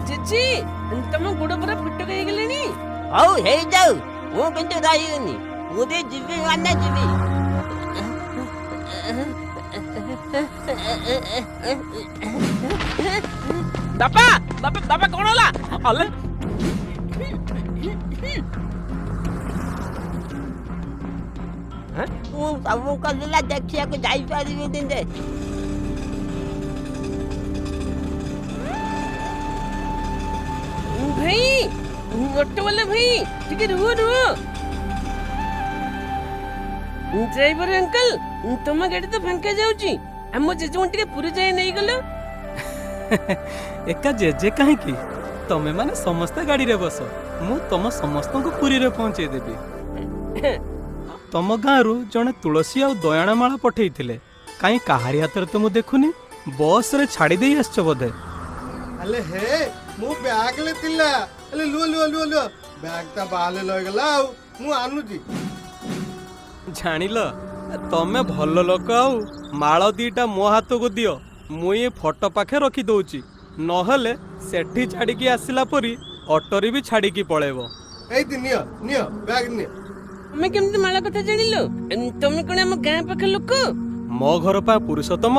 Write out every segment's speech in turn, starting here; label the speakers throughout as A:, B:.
A: ଜେଜେ, ତମ ଗୋଡ ପୁରା ଫୁଟକ ହେଇଗଲାଣି।
B: ହଉ, ହେଇଯାଉ, ମୁଁ କିନ୍ତୁ ରହିବିନି। ପୁରୀ ଯିବି ମାନେ ଯିବି।
A: ବାପା, ବାପା, ବାପା, କଣ ହେଲା? ଅଲେ।
B: ମୁଁ ପ୍ରଭୁଙ୍କ ଲୀଳା ଦେଖିବାକୁ ଯାଇପାରିବିନି ରେ।
A: ଭାଇ, ଅଟୋ ବାଲା ଭାଇ, ଟିକେ ରୁହ ରୁହ। ଡ୍ରାଇଭର ଅଙ୍କଲ, ତମ ଗାଡି ତ ଫାଙ୍କା ଯାଉଛି, ଆମ ଜେଜେଙ୍କୁ ଟିକେ ପୁରୀ ଯାଏ ନେଇଗଲ।
C: ଏକା ଜେଜେ କାହିଁକି, ତମେ ମାନେ ସମସ୍ତେ ଗାଡ଼ିରେ ବସ, ମୁଁ ତମ ସମସ୍ତଙ୍କୁ ପୁରୀରେ ପହଞ୍ଚେଇ ଦେବି। ତମ ଗାଁରୁ ଜଣେ ତୁଳସୀ ଆଉ ଦୟାଣ ମାଳ ପଠେଇଥିଲେ, କାହିଁ କାହାରି ହାତରେ ତ ମୁଁ ଦେଖୁନି। ବସରେ ଛାଡ଼ି ଦେଇ ଆସିଛ ବୋଧେ?
D: ଆଲେ ହେ, ମୋ ବ୍ୟାଗରେ ଥିଲା। ଆଲେ ଲୁଅ ଲୁଅ ଲୁଅ ଲୁଅ, ବ୍ୟାଗଟା ବାହାରେ ରହିଗଲା, ଆଉ ମୁଁ ଆଣୁଛି।
C: ଜାଣିଲ, ତମେ ଭଲ ଲୋକ। ଆଉ ମାଳ ଦିଟା ମୋ ହାତକୁ ଦିଅ, ମୁଁ ଏ ଫଟୋ ପାଖେ ରଖିଦଉଛି, ନହେଲେ ସେଠି ଛାଡ଼ିକି ଆସିଲା ପରି ଅଟୋରେ ବି ଛାଡ଼ିକି ପଳେଇବ।
D: ଏଇଠି ନିଅ, ନିଅ, ବ୍ୟାଗ ନିଅ।
A: ତମେ କେମିତି ମାଳ କଥା ଜାଣିଲ? ତମେ କଣ ଆମ ଗାଁ ପାଖ ଲୋକ?
C: ମୋ ଘର ପା ପୁରୁଷୋତ୍ତମ।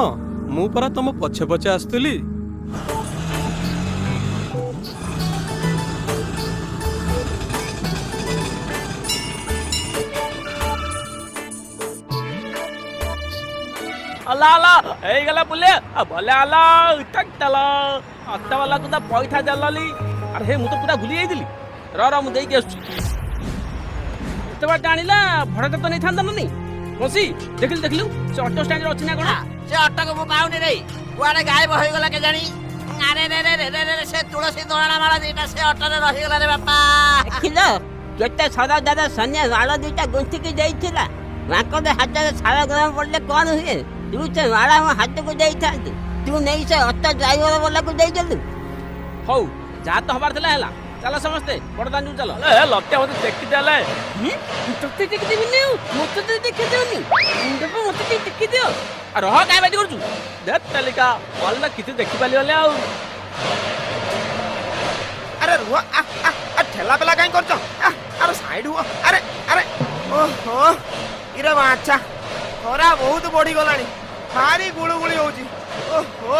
C: ମୁଁ ପରା ତମ ପଛେ ପଛେ ଆସୁଥିଲି।
A: ଆଲା ଆଲା, ହେଇଗଲା ବୁଲେ ଭଲେ। ଆଲା ଚାଲ, ଅଟୋ ବାଲାକୁ ତ ପଇସା ଦେଲଲି। ଆରେ ହେ, ମୁଁ ତ ପୁରା ଭୁଲି ଯାଇଥିଲି। ର ର, ମୁଁ ଦେଇକି ଆସୁଛି। ଏତେ ବାଟ ଆଣିଲା, ଭଡ଼ାଟା ତ ନେଇଥାନ୍ତା ନା ନାଇଁ? ବସି ଦେଖିଲୁ, ଦେଖିଲୁ, ସେ ଅଟୋ ଷ୍ଟାଣ୍ଡରେ ଅଛି ନା କଣ?
B: ସେ ଅଟୋକୁ ମୁଁ ପାଉନି ରେ, କୁଆଡେ ଗାୟବ ହେଇଗଲା କେଜାଣି। ଆରେ ରେ ରେ ରେ ରେ ରେ, ସେ ତୁଳସୀ ଦୋଳା ମାଳ ଦିଟା ସେ ଅଟୋରେ ରହିଗଲା ରେ ବାପା। ଦେଖିଲ କେତେ ସରଦାର ସନିଆ ମାଳ ଦିଟା ଗୁନ୍ଥିକି ଦେଇଥିଲା। ମାଙ୍କଡ ହାତରେ ଶାଳ ଗ୍ରାମ ପଡ଼ିଲେ କଣ ହୁଏ? ତୁ ସେ ମାଳ ମୋ ହାତକୁ ଦେଇଥାନ୍ତୁ, ତୁ ନେଇ ସେ ଅଟୋ ଡ୍ରାଇଭର ବାଲାକୁ ଦେଇଦେଲୁ।
A: ହଉ, ଯାହା ତ ହବାର ଥିଲା ହେଲା। ଚାଲ ସମସ୍ତେ, ବଡ ଦାଣ୍ଡକୁ ଚାଲ। ଏ ଲତେ, ମତେ ଟେକି ଦେଲେ। ତତେ ଟେକି ଦେବିନି ଆଉ ମତେ ତ ଦେଖି ଦେଉନି। ବାପା, ମତେ ଟିକେ ଟେକି ଦିଅ। ରହ, କାଇଁ ବାଜି କରୁଛୁ? ଦେ ତାଲିକା ଭଲ, କିଛି ଦେଖିପାରିବନି ଆଉ।
E: ଆରେ ରୁହ, ଆ ଆ ଆ, ଠେଲା ପେଲା କାଇଁ କରୁଛ? ଆ, ଆରେ ସାଇଡ ହୁଅ। ଆରେ ଆରେ, ଓହୋ, ଇରେ ବାଚ୍ଛା, ଖରା ବହୁତ ବଢିଗଲାଣି, ଭାରି ଗୁଳୁଗୁଳି ହଉଛି। ଓହୋ।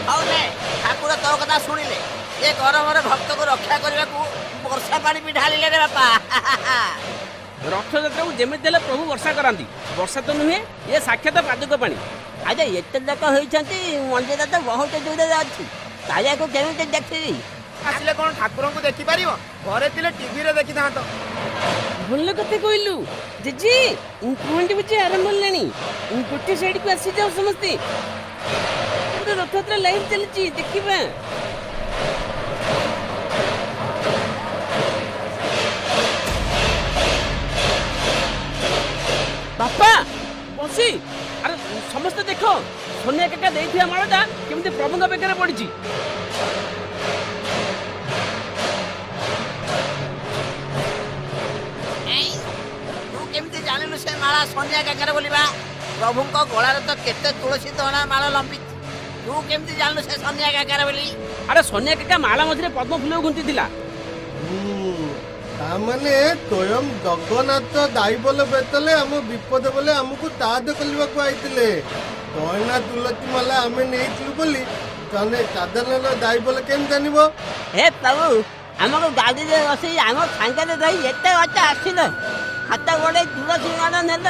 B: ହଉ ନେ, ଠାକୁର ତୋ କଥା ଶୁଣିଲେ। ଏ ଗରମରେ ଭକ୍ତକୁ ରକ୍ଷା କରିବାକୁ ବର୍ଷା ପାଣି ବି ଢାଳିଲେ ରେ ବାପା।
A: ରଥଯାତ୍ରାକୁ ଯେମିତି ହେଲେ ପ୍ରଭୁ ବର୍ଷା କରାନ୍ତି। ବର୍ଷା ତ ନୁହେଁ, ଏ ସାକ୍ଷାତ ପାଦୁକ ପାଣି।
B: ଆରେ, ଏତେ ଲୋକ ହେଇଛନ୍ତି, ମନ୍ଦିର ତ ବହୁତ ଦୂରରେ ଅଛି, କାଳିଆକୁ କେମିତି ଦେଖିବି?
E: ଆସିଲେ କଣ ଠାକୁରଙ୍କୁ ଦେଖିପାରିବ? ଘରେ ଥିଲେ ଟିଭିରେ ଦେଖିଥାନ୍ତ।
A: ଭଲ କଥା କହିଲୁ ଜେଜେ। ପହଣ୍ଡି ବିଜେ ଆରମ୍ଭ ହେଲାଣି, ଗୋଟେ ସାଇଡକୁ ଆସିଯାଅ ସମସ୍ତେ। ପୁରା ରଥଯାତ୍ରା ଲାଇଭ୍ ଚାଲିଛି, ଦେଖିବା। ବାପା, ବସି, ଆରେ ସମସ୍ତେ ଦେଖ, ସୋନିଆ କାକା ଦେଇଥିବା ମାଳଟା କେମିତି ପ୍ରଭୁଙ୍କ ବେକରେ ପଡ଼ିଛି।
B: ଏଇ, ତୁ କେମିତି ଜାଣିଲୁ ସେ ମାଳା ସନିଆ କାକାର ବୋଲିବା? ପ୍ରଭୁଙ୍କ ଗଳାରେ ତ କେତେ ତୁଳସୀ ଦଣା ମାଳ ଲମ୍ବିଛି, ତୁ କେମିତି ଜାଣିଲୁ ସେ ସନିଆ କାକାର ବୋଲି?
A: ଆରେ, ସୋନିଆ କାକା ମାଳ ମଝିରେ ପଦ୍ମ ଫୁଲକୁ ଗୁନ୍ଥିଥିଲା।
D: ତା ମାନେ ସ୍ୱୟଂ ଜଗନ୍ନାଥ ଦାଇବଲ ବେତଲେ ଆମ ବିପଦ ବୋଲେ ଆମକୁ ସାହାଯ୍ୟ କରିବାକୁ ଆଇଥିଲେ। ଦୟଣା ତୁଳସୀ ମାଲା ଆମେ ନେଇଥିଲୁ ବୋଲି ଜଣେ ସାଧାରଣ ଦାଇବଲ କେମିତି ଜାଣିବ?
B: ହେ ପ୍ରଭୁ, ଆମକୁ ଗାଡ଼ିରେ ବସେଇ ଆମ ସାଙ୍ଗରେ ରହି ଏତେ ବାଟ ଆସିଲ, ହାତ ବଢ଼େଇ ତୁଳସୀ ମାଳ ନେଲ।